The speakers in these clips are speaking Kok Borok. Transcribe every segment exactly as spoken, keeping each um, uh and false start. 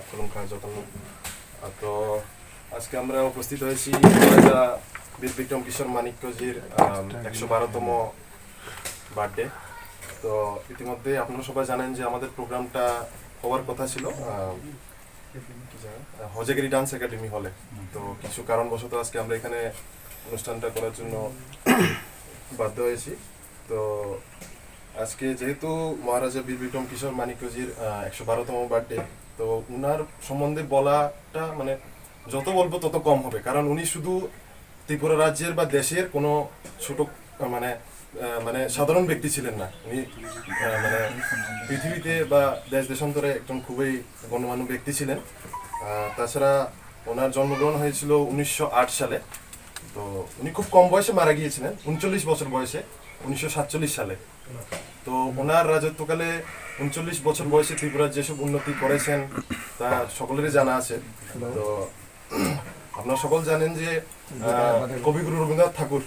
খুলুমখা যতন। আহ, তো আজকে আমরা উপস্থিত হয়েছি মহারাজা বীর বিক্রম কিশোর মাণিক্যজির, আম, একশো বারোতম বার্থডে। তো ইতিমধ্যে আপনারা সবাই জানেন যে আমাদের প্রোগ্রামটা হওয়ার কথা ছিল, আম, কি জানি, আহ, হজাগিরি ডান্স একাডেমি হলে। তো কিছু কারণবশত আজকে আমরা এখানে অনুষ্ঠানটা করার জন্য বাধ্য হয়েছি। তো আজকে যেহেতু মহারাজা বীর বিক্রম কিশোর মাণিক্যজির, আহ, একশো বারোতম বার্থডে, তো উনার সম্বন্ধে বলাটা, মানে, যত বলবো তত কম হবে, কারণ উনি শুধু ত্রিপুরা রাজ্যের বা দেশের কোনো ছোট, আহ, মানে, আহ, মানে, সাধারণ ব্যক্তি ছিলেন না। উনি, আহ, মানে, পৃথিবীতে বা দেশ দেশান্তরে একজন খুবই গণ্যমান্য ব্যক্তি ছিলেন। আহ, তাছাড়া ওনার জন্মগ্রহণ হয়েছিল উনিশশো আট সালে। তো উনি খুব কম বয়সে মারা গিয়েছিলেন, ঊনচল্লিশ বছর বয়সে, উনিশশো সাতচল্লিশ সালে। তো ওনার রাজত্বকালে ঊনচল্লিশ বছর বয়সে ত্রিপুরার যেসব উন্নতি করেছেন, তা সকলেরই জানা আছে। তো আপনারা সকল জানেন যে, আহ, কবিগুরু রবীন্দ্রনাথ ঠাকুর,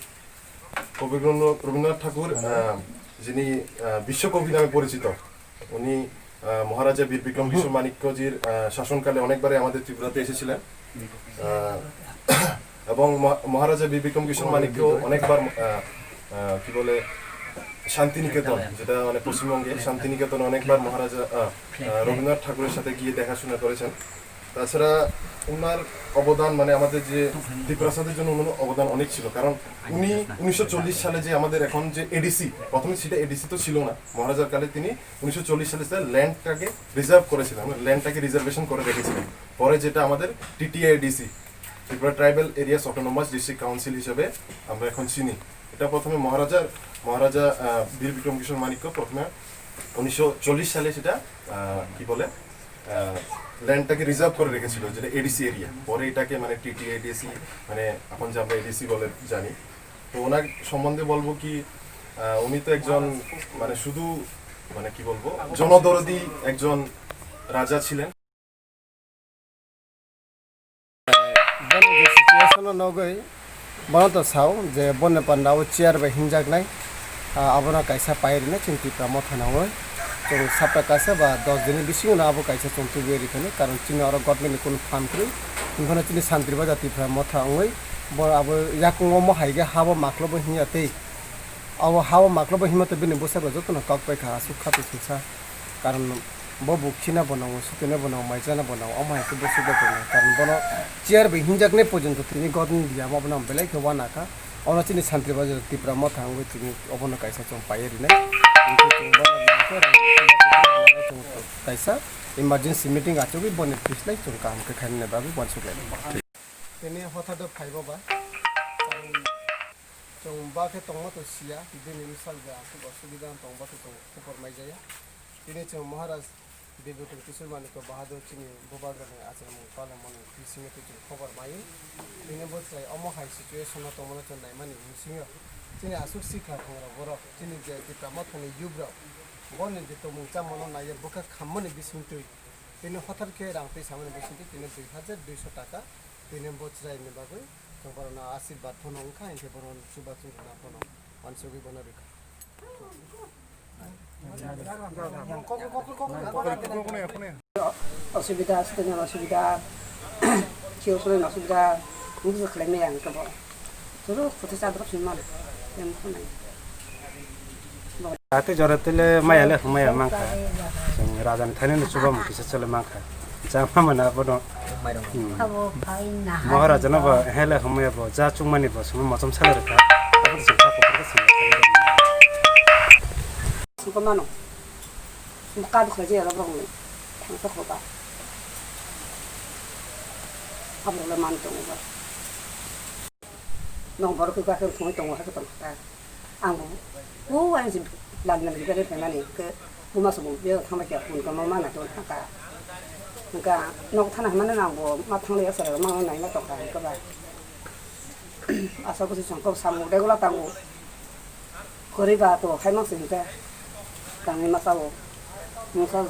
কবিগুরু রবীন্দ্রনাথ ঠাকুর, আহ, যিনি, আহ, বিশ্বকবি নামে পরিচিত, উনি, আহ, মহারাজা বীর বিক্রম কিশোর মাণিক্যজির, আহ, শাসনকালে অনেকবারই আমাদের ত্রিপুরাতে এসেছিলেন। আহ, এবং মহা-, মহারাজা বীর বিক্রম কিশোর মাণিক্য অনেকবার, আহ, আহ, কি বলে, শান্তিনিকেতন, যেটা মানে পশ্চিমবঙ্গে, শান্তিনিকেতনে অনেকবার মহারাজা, আহ, আহ, রবীন্দ্রনাথ ঠাকুরের সাথে গিয়ে দেখাশোনা করেছেন। তাছাড়া ওনার অবদান, মানে, আমাদের যে ত্রিপুরাসাদের জন্য ওনার অবদান অনেক ছিল, কারণ উনি উনিশশো চল্লিশ সালে যে আমাদের এখন যে এডিসি, প্রথমে সেটা এডিসি তো ছিল না, মহারাজার কালে তিনি উনিশশো চল্লিশ সালে স্যার ল্যান্ডটাকে রিজার্ভ করেছিলেন, মানে, ল্যান্ডটাকে রিজার্ভেশন করে রেখেছিলেন। পরে যেটা আমাদের TTADC, Tripura tribal areas autonomous district council হিসেবে আমরা এখন চিনি। এটা প্রথমে মহারাজার, মহারাজা, আহ, বীর বিক্রম কিশোর মাণিক্য প্রথমে উনিশশো চল্লিশ সালে সেটা, আহ, কি বলে, আহ, ল্যান্ডটাকে রিজার্ভ করে রেখেছিল, যেটা এডিসি এরিয়া। পরে এটাকে, মানে, টিটিএডিসি, মানে, এখন যে আমরা এডিসি বলে জানি। তো ওনার সম্বন্ধে বলবো কি, আহ, উনি তো একজন, মানে, শুধু, মানে, কি বলবো, জনদরদি একজন রাজা ছিলেন। Boni je situation o nogwi bono to sao je boni panda o chair bai hinjaknai, ah, abono kaisa pai rwnai chini Tipra Motha nangwi. Chwng sapta kaisa ba dos din ni bisingo no abo kaisa chwng tubui rikha nai, karon chini oro government ni kunu phan kwrwi, hinphano chini Santri Baja Tipra Motha wngwi bo abo yakung omo hai khe habo maklobo hinya tei abo habo maklobo hima tei bini bwsai bai jotono kok pai kha aswk kha twi singsa. Karon bo bo khina bo nango, sutuna bo nango, maijana bo nango, omo hai khe bo suda bo nango. Karon bono chair bai hinjaknai porjonto tini godni biyamo abono ang belai khe uanakha. Ono chini Santri Bajar Tipra Motha wngwi tini obono kaisa chwng paiwi rinai. Tini chwng bono kaisa emergency meeting achugwi boni bislai chwng kaham khe khainani bagwi uansuk lai. Tini hothato phaibo ba. Chwng ba khe tongma to siya, bini bwsal bai aswk osubida wng tong, ba khe chwng khupor mai jaya. Tini chwng Maharaj Bibikul Kishore Manikya Bahadur chini bubagrani achomung palamani bisingo twi chwng khobor mai. Tini bo chwrai omo hai situation o tongmano chwng naimani bisingo chini aswk sikla phangrok borok chini je Tipra Mothani youth rok boni je tongmung chamano naiya bwkha khammani bisingtwi tini hothar khe rang twi samani bisingtwi tini dui hajar duiso taka tini bo chwraini bagwi chwng borokno asirbat phano wngkha, hinkhe bono chubachu rwna phano uansugwi bono rwkha. Osubida, student osubida, chiu student osubida, wngkha khlai maya wngkha bo. Chwrwk kwthwi cha drop simi mano. Em khwnai. Ati jora tele maya le humaya mangkha. Chwng raja ni thani no chuba mukisa chole mangkha. Chama mana bono. Hmm. Abo phai na. Maharaja no bo hele humaya bo ja chungmani bo sumi mochom sale rwkha. Abo chwng kha kokor khe simi. Sungko mano. Sungko kadu khlai je ro borok ni. Thangsa khoba. Abo le man tongo ba. Nong borok khe gua khe thungwi tongo, hai khe tong kha ta. Ang bo, o, ang si lal nang gari phaimani, khe buma se bo bia thangbai khe phone khe ma mana tong kha ta. Hwnkha nok thana hwnmani ang bo ma thanglai ya sara ma nai ma tong kha hwnkhe ba. Asa kusi songkok samung regular tango. Kwrwi ba to hai mangsa hinkhe tangwi ma sao. Mungsa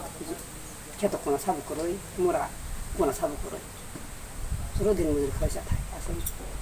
kheto khuna sabu kwrwi, mura khuna sabu kwrwi. Suro din mujur khlaisa thai aswk.